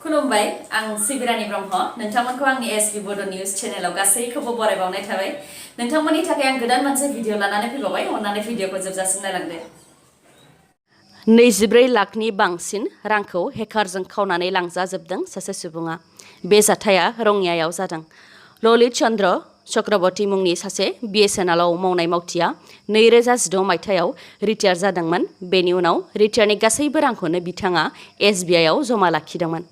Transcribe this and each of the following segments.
खुलुमबाय आं सिबिरानि ब्रह्म नोंथांमोनखौ आंनि sbbodonews चेनेलाव गासैखौबो बरायबावनाय थाबाय नोंथांमोननि थाखाय आं गोदान मोनसे भिडिअ लानानै फैबावबाय अन्नानै भिडिअखौ जोबजासिम नायलांदो 24 लाखनि बांसिन रांखौ हेकारजों खावनानै लांजाजोबदों सासे सुबुङा बे जाथाया रङियायाव जादों ललित चन्द्र चक्रवर्ती मुंनि सासे BSNLआव मावनाय मावथिया 2016 मायथाइयाव रिटायार जादोंमोन बेनि उनाव रिटायारनि गासैबो रांखौनो बिथाङा SBIआव जमा लाखिदोंमोन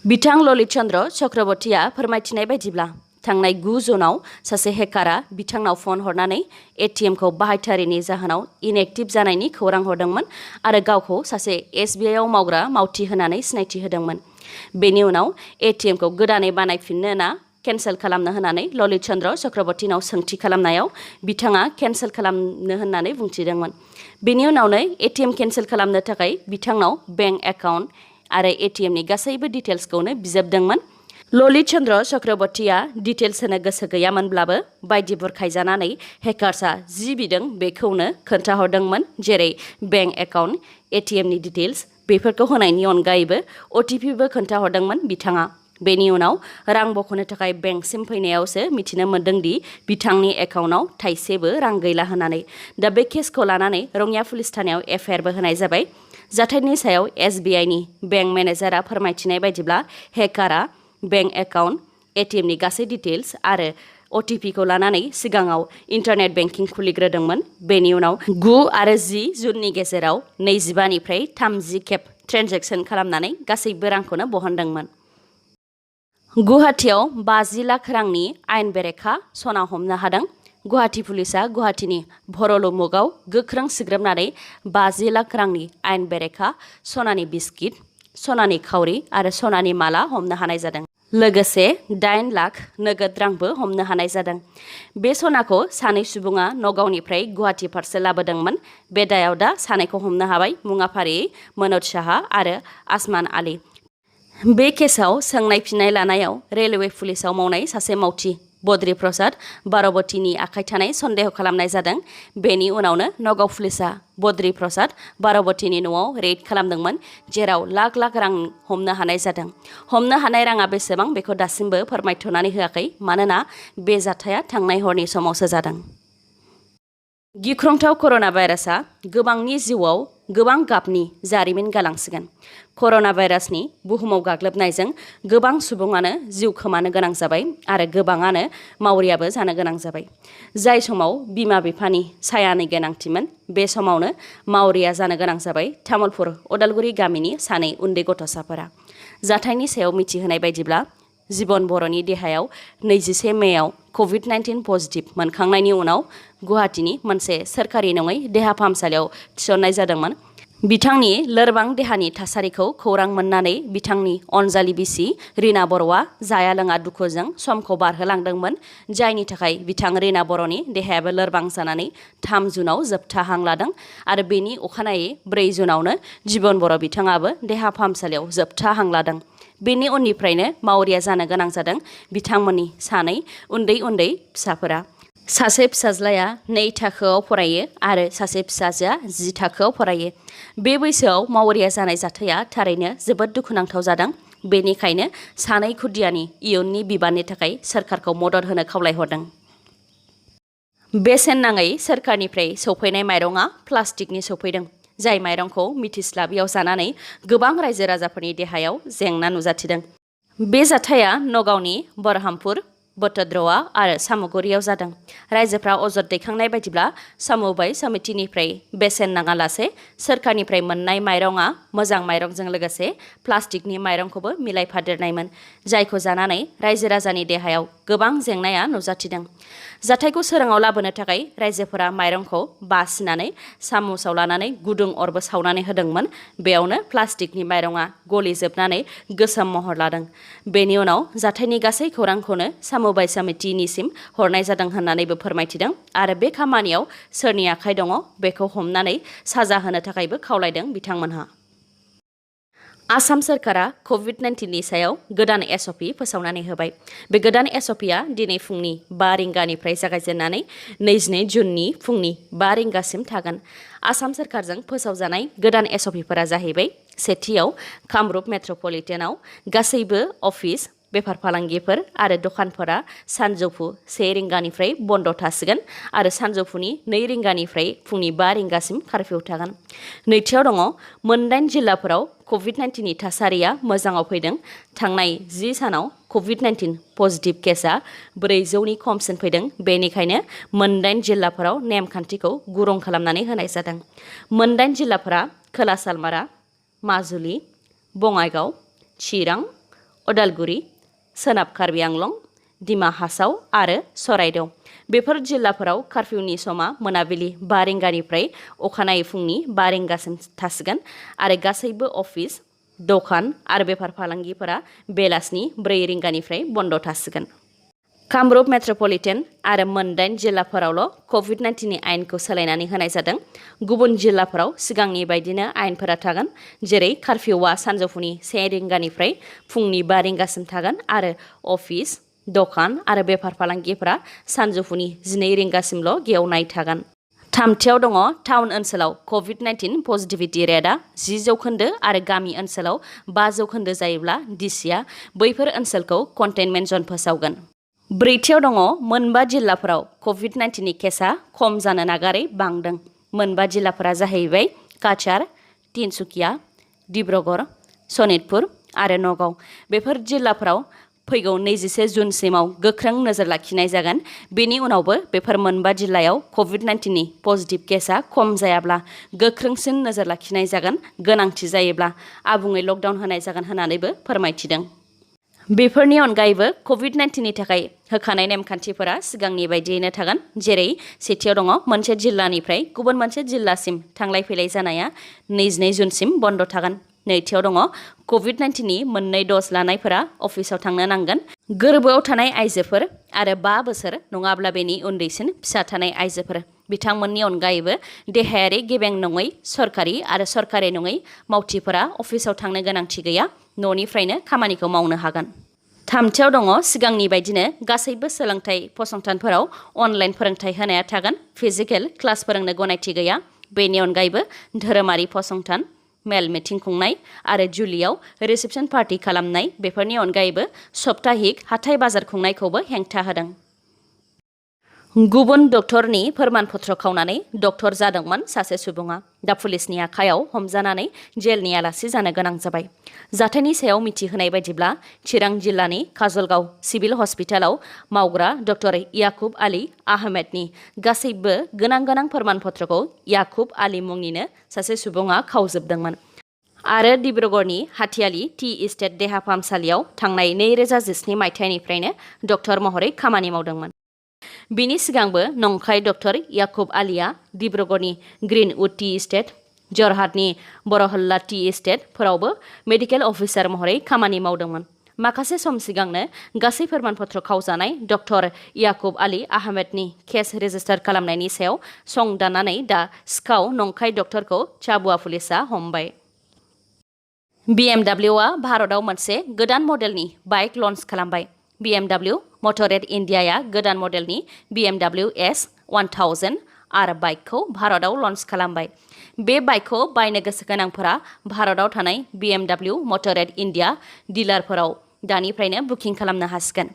बिथां ललित चन्द्र चक्रवर्तीया फोरमायथिनाय बायदिब्ला थांनाय 9 जुनाव सासे हेकारा बिथांनाव फन हरनानै ATMखौ बाहायथारिनि जाहोनाव इनएक्टिभ जानायनि खौरां हरदोंमोन आरो गावखौ सासे SBIआव मावग्रा मावथि होनानै सिनायथि होदोंमोन बेनि उनाव ATMखौ गोदानै बानायफिननो ना केन्सेल खालामनो होनानै ललित चन्द्र चक्रवर्तीनाव सोंथि खालामनायाव बिथाङा केन्सेल खालामनो होननानै बुंथिदोंमोन बेनि उनावनो ATM केन्सेल खालामनो थाखाय बिथांनाव बेंक एकाउन्ट आरो ATMनि गासैबो डिटेल्सखौनो बिजाबदोंमोन ललित चन्द्र चक्रवर्तीया डिटेल्स होनो गोसो गैयामोनब्लाबो बायदि बुरखायजानानै हेकार्सआ जि बिदों बेखौनो खोन्थाहरदोंमोन जेरै बेंक एकाउन्ट ATMनि डिटेल्स बेफोरखौ होनायनि अनगायैबो OTPबो खोन्थाहरदोंमोन बिथाङा बेनि उनाव रां बख'नो थाखाय बेंकसिम फैनायावसो मिथिनो मोन्दोंदि बिथांनि एकाउन्टआव थाइसेबो रां गैला होननानै दा बे केसखौ लानानै रङिया पुलिस थानायाव FIRबो होनाय जाबाय जाथायनि सायाव SBIनि बेंक मेनेजारआ फोरमायथिनाय बायदिब्ला हेकारा बेंक एकाउन्ट ATMनि गासै डिटेल्स आरो OTPखौ लानानै सिगाङाव इन्टारनेट बेंकिं खुलिग्रोदोंमोन बेनि उनाव 9 आरो 10 जुननि गेजेराव 25 निफ्राय 30 खेब ट्रेन्जेकसन खालामनानै गासैबो रांखौनो बहनदोंमोन गुवाहाटीआव 50 लाख रांनि आयेन बेरेखा सना हमनो हादों गुवाहाटी पुलिसआ गुवाहाटीनि बर'ल मुगाव गोख्रों सिग्रोमनानै 50 लाख रांनि आयेन बेरेखा सनानि बिस्किट सनानि खावरि आरो सनानि माला हमनो हानाय जादों लोगोसे 8 लाख नोगोद रांबो हमनो हानाय जादों बे सनाखौ सानै सुबुङा नगावनिफ्राय गुवाहाटी फारसे लाबोदोंमोन बे दायाव दा सानैखौ हमनो हाबाय मुङा फारियै मनज साहा आरो आसमान आली बे केसआव सोंनाय फिननाय लानायाव रेलवे पुलिसआव मावनाय सासे मावथि बद्री प्रसाद बारबतीनि आखाइ थानाय सन्देह खालामनाय जादों बेनि उनावनो नगाव पुलिसआ बद्री प्रसाद बारबतीनि न'आव रेड खालामदोंमोन जेराव लाख लाख रां हमनो हानाय जादों हमनो हानाय राङा बेसेबां बेखौ दासिमबो फोरमायथ'नानै होआखै मानोना बे जाथाया थांनाय हरनि समावसो जादों गिख्रंथाव कर'ना भाइरासआ गोबांनि जिउआव गोबां गाबनि जारिमिन गालांसिगोन कर'ना भाइरासनि बुहुमाव गाग्लोबनायजों गोबां सुबुङानो जिउ खोमानो गोनां जाबाय आरो गोबाङानो मावरियाबो जानो गोनां जाबाय जाय समाव बिमा बिफानि सायानि गोनांथिमोन बे समावनो मावरिया जानो गोनां जाबाय तामुलपुर अदालगुरि गामिनि सानै उन्दै गथ'साफोरा जाथायनि सायाव मिथिहोनाय बायदिब्ला जीवन बर'नि देहायाव 21 मेआव COVID-19 पजिटिभ मोनखांनायनि उनाव गुवाहाटीनि मोनसे सोरखारि नङै देहा फाहामसालियाव थिसननाय जादोंमोन बिथांनि लोरबां देहानि थासारिखौ खौरां मोननानै बिथांनि अनजालि बिसि रिना बर'आ जाया लोङा दुखुजों समखौ बारहोलांदोंमोन जायनि थाखाय बिथां रिना बर'नि देहायाबो लोरबां जानानै 3 जुनाव जोबथा हां लादों आरो बेनि अखानायै 4 जुनावनो जीवन बर' बिथाङाबो देहा फाहामसालियाव जोबथा हां लादों बेनि उननिफ्रायनो मावरिया जानो गोनां जादों बिथांमोननि सानै उन्दै उन्दै फिसाफोरा सासे फिसाज्लाया 2 थाखोआव फरायो आरो सासे फिसाजोआ 10 थाखोआव फरायो बे बैसोआव मावरिया जानाय जाथाया थारैनो जोबोद दुखुनांथाव जादों बेनिखायनो सानै खुदियानि इयुननि बिबाननि थाखाय सोरखारखौ मदद होनो खावलायहरदों बेसेन नाङै सोरखारनिफ्राय सौफैनाय माइरंआ प्लास्टिकनि सौफैदों जाय माइरंखौ मिथिस्लाबियाव जानानै गोबां रायजो राजाफोरनि देहायाव जेंना नुजाथिदों बे जाथाया नगावनि बरहामपुर बटद्रवा आरो सामुगुरियाव जादों रायजोफ्रा अजद दैखांनाय बायदिब्ला सामुबाय समितिनिफ्राय बेसेन नाङालासे सोरखारनिफ्राय मोननाय माइरंआ मोजां माइरंजों लोगोसे प्लास्टिकनि माइरंखौबो मिलायफादेरनायमोन जायखौ जानानै रायजो राजानि देहायाव गोबां जेंनाया नुजाथिदों जाथायखौ सोराङाव लाबोनो थाखाय रायजोफोरा माइरंखौ बासिनानै सामुसाव लानानै गुदुं अरबो सावनानै होदोंमोन बेयावनो प्लास्टिकनि माइरंआ गलिजोबनानै गोसोम महर लादों बेनि उनाव जाथायनि गासै खौरांखौनो सामुबाय समितिनिसिम हरनाय जादों होननानैबो फोरमायथिदों आरो बे खामानियाव सोरनि आखाइ दङ बेखौ हमनानै साजा होनो थाखायबो खावलायदों बिथांमोनहा आसाम सोरखारा COVID-19नि सायाव गोदान SOP फोसावनानै होबाय बे गोदान SOPआ दिनै फुंनि 5 रिंगानिफ्राय जागायजेननानै 22 जुननि फुंनि 5 रिंगासिम थागोन आसाम सोरखारजों फोसावजानाय गोदान SOPफोरा जाहैबाय सेथियाव कामरुप मेट्रपलिटेनाव गासैबो अफिस बेफार फालांगिफोर आरो दखानफोरा सानजौफु 1 रिंगानिफ्राय बन्द थासिगोन आरो सानजौफुनि 2 रिंगानिफ्राय फुंनि 5 रिंगासिम कारफिउ थागोन। नैथियाव दङ मोनदाइन जिल्लाफोराव कभिड-19 नि थासारिया मोजाङाव फैदों। थांनाय 10 सानाव कभिड-19 पजिटिभ केसआ 400नि खमसिन फैदों। बेनिखायनो मोनदाइन जिल्लाफोराव नेमखान्थिखौ गुरुं खालामनानै होनाय जादों। मोनदाइन जिल्लाफोरा खोला सालमारा, माजुलि, बङाइगाव, चिरां, उदालगुरि, सोनाब कार्बि आंलं, दिमा हासाव आरो चराइदेव। बेफोर जिल्लाफोराव कारफिउनि समा मोनाबिलि 5 रिंगानिफ्राय अखानायै फुंनि 5 रिंगासिम थासिगोन आरो गासैबो अफिस, दखान आरो बेफार फालांगिफोरा बेलासिनि 4 रिंगानिफ्राय बन्द थासिगोन। कामरुप मेट्रपलिटेन आरो मोनदाइन जिल्लाफोरावल' कभिड-19 नि आयेनखौ सोलायनानै होनाय जादों। गुबुन जिल्लाफोराव सिगांनि बायदिनो आयेनफोरा थागोन, जेरै कारफिउआ सानजौफुनि 1 रिंगानिफ्राय फुंनि 5 रिंगासिम थागोन आरो अफिस, दखान आरो बेफार फालांगिफोरा सानजौफुनि 12 रिंगासिमल' गेवनाय थागोन। थामथियाव दङ टाउन ओनसोलाव कभिड-19 पजिटिभिटि रेटआ 10% आरो गामि ओनसोलाव 5% जायोब्ला डिसिआ बैफोर ओनसोलखौ कन्टेनमेन्ट जन फोसावगोन। ब्रैथियाव दङ मोनबा जिल्लाफोराव कभिड-19 नि केसआ खम जानो नागारै बांदों। मोनबा जिल्लाफोरा जाहैबाय काछार, तिनसुकिया, डिब्रुगड़, सनितपुर आरो नगाव। बेफोर जिल्लाफोराव फैगौ 21 जुनसिमाव गोख्रों नोजोर लाखिनाय जागोन। बेनि उनावबो बेफोर मोनबा जिल्लायाव कभिड-19 नि पजिटिभ केसआ खम जायाब्ला गोख्रोंसिन नोजोर लाखिनाय जागोन। गोनांथि जायोब्ला आबुङै लकडाउन होनाय जागोन होननानैबो फोरमायथिदों। बेफोरनि अनगायैबो कभिड-19 नि थाखाय होखानाय नेमखान्थिफोरा सिगांनि बायदियैनो थागोन। जेरै सेथियाव दङ मोनसे जिल्लानिफ्राय गुबुन मोनसे जिल्लासिम थांलाय फैलाय जानाया 22 जुनसिम बन्द थागोन। नैथियाव दङ कभिड-19 नि मोननै द'ज लानायफोरा अफिसाव थांनो नांगोन। गोरबोआव थानाय आइजोफोर आरो 5 बोसोर नङाब्ला बेनि उन्दैसिन फिसा थानाय आइजोफोर बिथांमोननि अनगायैबो देहायारि गेबें नङै सरकारि आरो सरकारि नङै मावथिफोरा अफिसाव थांनो गोनांथि गैया, न'निफ्रायनो खामानिखौ मावनो हागोन। थामथियाव दङ सिगांनि बायदिनो गासैबो सोलोंथाइ फसंथानफोराव अनलाइन फोरोंथाइ होनाया थागोन। फिजिकेल क्लास फोरोंनो गनायथि गैया। बेनि अनगायैबो धोरोमारि फसंथान, मेल मिटिं खुंनाय आरो जुलियाव रिसेपसन पार्टी खालामनाय बेफोरनि अनगायैबो सप्ताहिक हाथाय बाजार खुंनायखौबो हेंथा होदों। गुबुन डक्टरनि फोरमानपत्र खावनानै डक्टर जादोंमोन सासे सुबुङा दा पुलिसनि आखायाव हमजानानै जेलनि आलासि जानो गोनां जाबाय। जाथायनि सायाव मिथिहोनाय बायदिब्ला चिरां जिल्लानि काजलगाव सिभिल हस्पिटालाव मावग्रा डक्टर याकुब आली आहमेदनि गासैबो गोनां फोरमानपत्रखौ याकुब आली मुंनिनो सासे सुबुङा खावजोबदोंमोन आरो डिब्रुगड़नि हाथियाली टि इस्टेट देहा फाहामसालियाव थांनाय 2017 मायथाइनिफ्रायनो डक्टर महरै खामानि मावदोंमोन। बिनि सिगांबो नंखाय डक्टर याकुब आलीआ डिब्रुगड़नि ग्रीनउड टि इस्टेट, जरहाटनि बरहल्ला टि इस्टेटफोरावबो मेडिकेल अफिसार महरै खामानि मावदोंमोन। माखासे सम सिगांनो गासै फोरमानपत्र खावजानाय डक्टर याकुब आली आहमेदनि केस रेजिस्टार खालामनायनि सायाव संदाननानै दा सिखाव नंखाय डक्टरखौ चाबुआ पुलिसआ हमबाय। BMWआ भारतआव मोनसे गोदान मडेलनि बाइक लन्च खालामबाय। BMW मटरेड इन्डियाया गोदान मडेलनि BMW S1000 आरो बाइकखौ भारतआव लन्च खालामबाय। बे बाइकखौ बायनो गोसो गोनांफोरा भारतआव थानाय BMW मटरेड इन्डिया डिलारफोराव दानिफ्रायनो बुकिं खालामनो हासिगोन।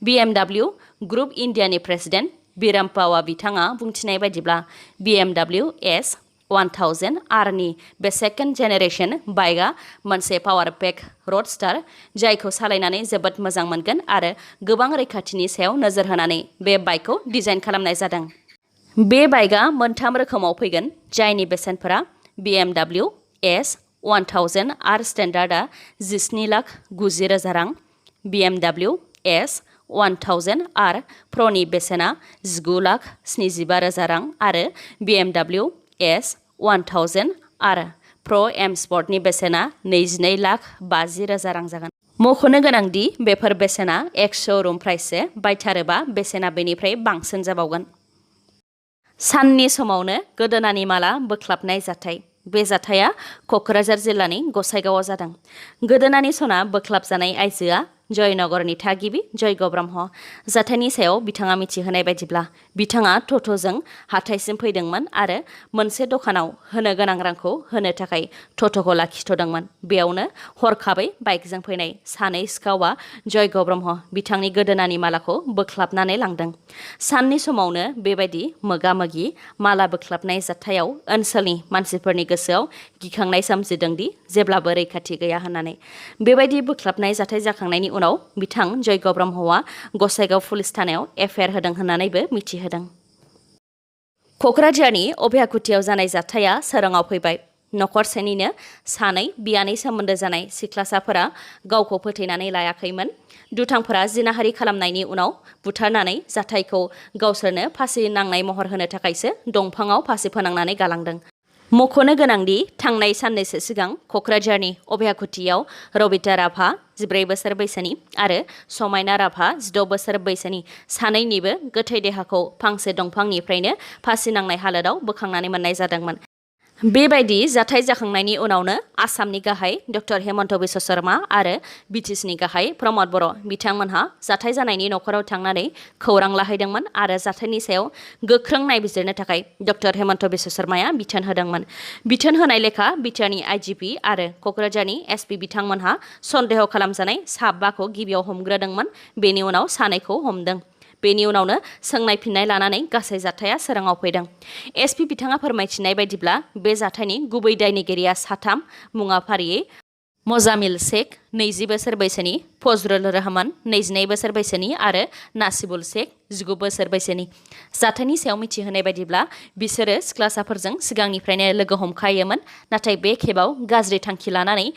BMW ग्रुप इन्डियानि प्रेसिडेन्ट बिरामपावा बिथाङा बुंथिनाय बायदिब्ला BMW S1000 आरनि बे सेकेन्ड जेनेरेशन बाइकआ मोनसे पावार पेक रडस्टार जायखौ सालायनानै जोबोद मोजां मोनगोन आरो गोबां रैखाथिनि सायाव नोजोर होनानै बे बाइकखौ डिजाइन खालामनाय जादों। बे बाइकआ मोनथाम रोखोमाव फैगोन जायनि बेसेनफोरा BMW S1000 आर स्टेन्डार्डआ 17,90,000 रां, BMW S1000 आर प्र'नि बेसेना 19,75,000 रां आरो BMW S1000 आर प्र' एम स्पर्टनि बेसेना 22,50,000 रां जागोन। मख'नो गोनांदि बेफोर बेसेना एक्स-श'रुम प्राइससो, बायथारोबा बेसेना बेनिफ्राय बांसिन जाबावगोन। साननि समावनो गोदोनानि माला बोख्लाबनाय जाथाय। बे जाथाया क'क्राझार जिल्लानि गसाइगावआव जादों। गोदोनानि सना बोख्लाबजानाय आइजोआ जयनगरनि थागिबि जयग ब्रह्म। जाथायनि सायाव बिथाङा मिथिहोनाय बायदिब्ला बिथाङा टट'जों हाथायसिम फैदोंमोन आरो मोनसे दखानाव होनो गोनां रांखौ होनो थाखाय टट'खौ लाखिथ'दोंमोन। बेयावनो हरखाबै बाइकजों फैनाय सानै सिखावा जयग ब्रह्म बिथांनि गोदोनानि मालाखौ बोख्लाबनानै लांदों। साननि समावनो बेबायदि मोगा-मोगि माला बोख्लाबनाय जाथायाव ओनसोलनि मानसिफोरनि गोसोआव गिखांनाय सोमजिदों दि जेब्लाबो रैखाथि गैया होननानै। बेबायदि बोख्लाबनाय जाथाय जाखांनायनि उनाव बिथां जयग ब्रह्मआ गसाइगाव पुलिस थानायाव एफआइआर होदों होननानैबो मिथिहोदों। क'क्राझारनि अभयाकुटियाव जानाय जाथाया सोराङाव फैबाय। नखरसेनिनो सानै बियानै सोमोन्दो जानाय सिख्लासाफोरा गावखौ फोथैनानै लायाखैमोन। दुथांफोरा जिनाहारि खालामनायनि उनाव बुथारनानै जाथायखौ गावसोरनो फासि नांनाय महर होनो थाखायसो दंफाङाव फासि फोनांनानै गालांदों। मख'नो गोनांदि थांनाय साननैसो सिगां क'क्राझारनि अभयाकुटियाव रबिता राभा 14 बोसोर बैसोनि आरो समायना राभा 16 बोसोर बैसोनि सानैनिबो गोथै देहाखौ फांसे दंफांनिफ्रायनो फासि नांनाय हालोदाव बोखांनानै मोननाय जादोंमोन। बेबायदि जाथाय जाखांनायनि उनावनो आसामनि गाहाय डक्टर हेमन्त बिश्व शर्मा आरो बिटिसिनि गाहाय प्रमद बर' बिथांमोनहा जाथाय जानायनि न'खराव थांनानै खौरां लाहैदोंमोन आरो जाथायनि सायाव गोख्रों नायबिजिरनो थाखाय डक्टर हेमन्त बिश्व शर्माया बिथोन होदोंमोन। बिथोन होनाय लेखा बिटिआरनि आइजिपि आरो क'क्राझारनि एसपि बिथांमोनहा सन्देह खालामजानाय साबाखौ गिबियाव हमग्रोदोंमोन, बेनि उनाव सानैखौ हमदों। बेनि उनावनो सोंनाय फिननाय लानानै गासै जाथाया सोराङाव फैदों। एसपि बिथाङा फोरमायथिनाय बायदिब्ला बे जाथायनि गुबै दायनिगिरिया साथाम, मुङा फारियै मजामिल शेख 20 बोसोर बैसोनि, फजरुल रहमान 22 बोसोर बैसोनि आरो नासिबुल शेख 19 बोसोर बैसोनि। जाथायनि सायाव मिथिहोनाय बायदिब्ला बिसोरो सिख्लासाफोरजों सिगांनिफ्रायनो लोगो हमखायोमोन, नाथाय बे खेबाव गाज्रि थांखि लानानै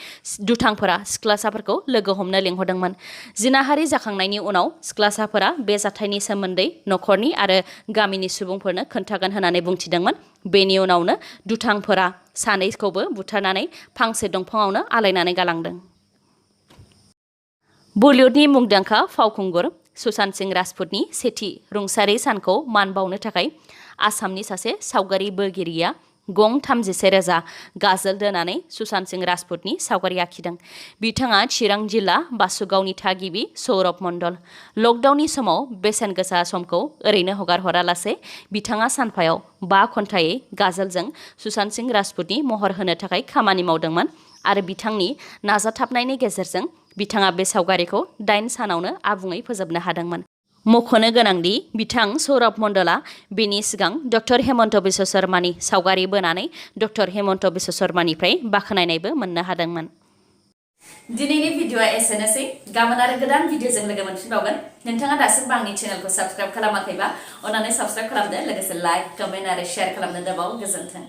दुथांफोरा सिख्लासाफोरखौ लोगो हमनो लिंहरदोंमोन। जिनाहारि जाखांनायनि उनाव सिख्लासाफोरा बे जाथायनि सोमोन्दै न'खरनि आरो गामिनि सुबुंफोरनो खोन्थागोन होननानै बुंथिदोंमोन। बेनि उनावनो दुथांफोरा सानैखौबो बुथारनानै फांसे दंफाङावनो आलायनानै गालांदों। बलिउडनि मुंदांखा फावखुंगुर सुशांत सिंह राजपुतनि सेथि रुंसारि सानखौ मान बावनो थाखाय आसामनि सासे सावगारि बोगिरिया गं 33,000 गाजोल दोनानै सुशांत सिंह राजपुतनि सावगारि आखिदों। बिथाङा चिरां जिल्ला बासुगावनि थागिबि सौरभ मण्डल। लकडाउननि समाव बेसेन गोसा समखौ ओरैनो हगारहरालासे बिथाङा सानफायाव 5 घन्टायै गाजोलजों सुशांत सिंह राजपुतनि महर होनो थाखाय खामानि मावदोंमोन आरो बिथांनि नाजाथाबनायनि गेजेरजों बिथाङा बे सावगारिखौ 8 सानावनो आबुङै फोजोबनो हादोंमोन। मख'नो गोनांदि बिथां सौरभ मण्डला बेनि सिगां डक्टर हेमन्त बिश्व शर्मानि सावगारि बोनानै डक्टर हेमन्त बिश्व शर्मानिफ्राय बाख्नायनायबो मोननो हादोंमोन। दिनैनि भिडिअ'आ एसेनोसै। गाबोन आरो गोदान भिडिअ'जों लोगो मोनफिनबावगोन। नोंथाङा दासिमबो आंनि चेनेलखौ साबस्क्राइब खालामाखैबा अन्नानै साबस्क्राइब खालामदो, लोगोसे लाइक, कमेन्ट आरो शेयार खालामनो दाबाव। गोजोन्थों।